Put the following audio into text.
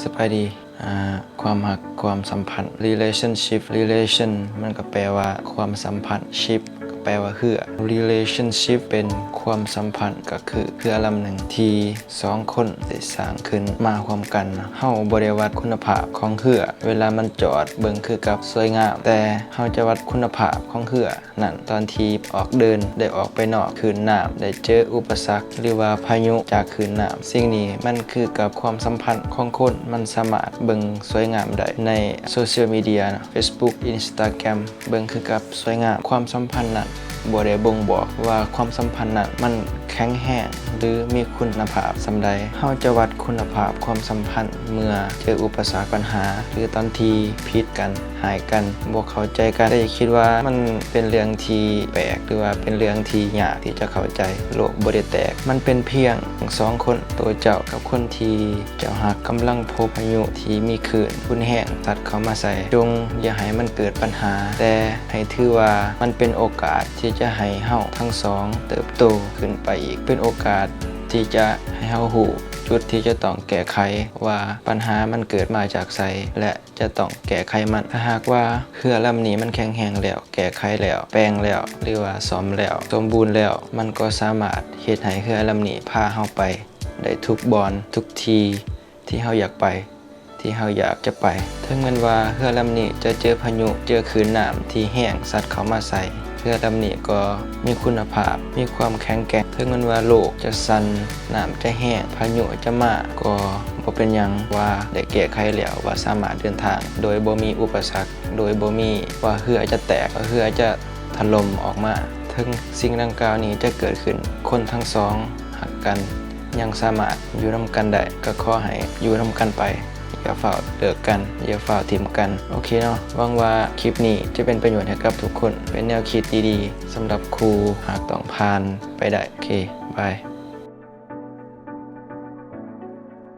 ສະບາຍດີ. ອ່າ ຄວາມຮັກ, ຄວາມສຳພັນ, relationship, relation ມັນກໍແປວ່າຄວາມສຳພັນ, ship ກໍແປວ່າເຮືອ. Relationship ເປັນຄວາມສຳພັນ ກໍຄືເຮືອລຳໜຶ່ງທີ່ສອງຄົນໄດ້ສ້າງຂຶ້ນມາຮ່ວມກັນ. ເຮົາບໍ່ໄດ້ວັດຄຸນນະພາບຂອງເຮືອເວລາມັນຈອດ, ເບິ່ງຄືກັບສວຍງາມ, ແຕ່ເຮົາຈະວັດຄຸນນະພາບຂອງເຮືອ ນັ້ນ ຕອນທີ່ອອກເດີນ, ໄດ້ອອກໄປນອກຄື້ນນ້ຳ, ໄດ້ເຈີອຸປະສັກ ຫຼືວ່າພາຍຸຈາກຄື້ນນ້ຳ. ສິ່ງນີ້ມັນຄືກັບຄວາມສຳພັນຂອງຄົນ, ມັນສາມາດເບິ່ງສວຍງາມໄດ້ໃນໂຊຊຽວມີເດຍເນາະ, Facebook, Instagram ເບິ່ງຄືກັບສວຍງາມ. ຄວາມສຳພັນນັ້ນບໍ່ໄດ້ບົ່ງບອກວ່າຄວາມສຳພັນນັ້ນມັນແຂງແຮງ ຫຼື ມີຄຸນນະພາບສ່ຳໃດ. ເຮົາຈະວັດຄຸນນະພາບຄວາມສຳພັນເມື່ອເຈີອຸປະສັກ, ບັນຫາ ຫຼື ຕອນທີ່ຜິດກັນ, ຮ້າຍກັນ, ບໍ່ເຂົ້າໃຈກັນ. ແຕ່ຢ່າຄິດວ່າມັນເປັນເລື່ອງທີ່ແປກ ຫຼືວ່າເປັນເລື່ອງທີ່ຍາກທີ່ຈະເຂົ້າໃຈ. ໂລກບໍ່ໄດ້ແຕກ, ມັນເປັນພຽງສອງຄົນ, ໂຕເຈົ້າກັບຄົນທີ່ເຈົ້າຮັກ, ກຳລັງພົບພາຍຸທີ່ມີຄື້ນຮຸນແຮງຊັດເຂົ້າມາໃສ່. ຈົ່ງຢ່າໃຫ້ມັນເກີດບັນຫາ, ແຕ່ໃຫ້ຖືວ່າມັນເປັນໂອກາດທີ່ຈະໃຫ້ເຮົາທັງສອງເຕີບໂຕຂຶ້ນໄປອີກ, ເປັນໂອກາດທີ່ຈະໃຫ້ເຮົາຮູ້ຈຸດທີ່ຈະຕ້ອງແກ້ໄຂວ່າບັນຫາມັນເກີດມາຈາກໃສ ແລະ ຈະຕ້ອງແກ້ໄຂມັນ. ຖ້າຫາກວ່າເຮືອລຳນີ້ມັນແຂງແຮງແລ້ວ, ແກ້ໄຂແລ້ວ, ແປງແລ້ວ ຫຼືວ່າສ້ອມແລ້ວ, ສົມບູນແລ້ວ, ມັນກໍສາມາດເຮັດໃຫ້ເຮືອລຳນີ້ພາເຮົາໄປໄດ້ທຸກບ່ອນ, ທຸກທີ່ທີ່ເຮົາຢາກໄປ, ທີ່ເຮົາຢາກຈະໄປ. ເຖິງແມ່ນວ່າເຮືອລຳນີ້ຈະເຈີພາຍຸ, ເຈີຄື້ນນ້ຳທີ່ແຮງຊັດເຂົ້າມາໃສ່, ເຮືອລຳນີ້ກໍມີຄຸນນະພາບ, ມີຄວາມແຂງແກ່ງ. ເຖິງແມ່ນວ່າໂລກຈະສັ່ນ, ນ້ຳຈະແຮງ, ພາຍຸຈະມາ, ກໍບໍ່ເປັນຫຍັງ, ວ່າໄດ້ແກ້ໄຂແລ້ວ, ວ່າສາມາດເດີນທາງໂດຍບໍ່ມີອຸປະສັກ, ໂດຍບໍ່ມີວ່າເຮືອຈະແຕກ, ວ່າເຮືອຈະຖະຫຼົ່ມອອກມາ. ເຖິງສິ່ງດັ່ງກ່າວນີ້ຈະເກີດຂຶ້ນ, ຄົນທັງສອງຮັກກັນ, ຍັງສາມາດຢູ່ນຳກັນໄດ້, ກໍຂໍໃຫ້ຢູ່ນຳກັນໄປ. ຢ່າຟ້າວເລີກກັນ, ຢ່າຟ້າວຖິ້ມກັນ. ໂອເຄເນາະ, ຫວັງວ່າຄລິບນີ້ຈະເປັນປະໂຫຍດໃຫ້ກັບທຸກຄົນ, ເປັນແນວຄິດດີໆສຳລັບຄູ່ຮັກຕ້ອງຜ່ານໄປໄດ້. ໂອເຄ, ບາຍ.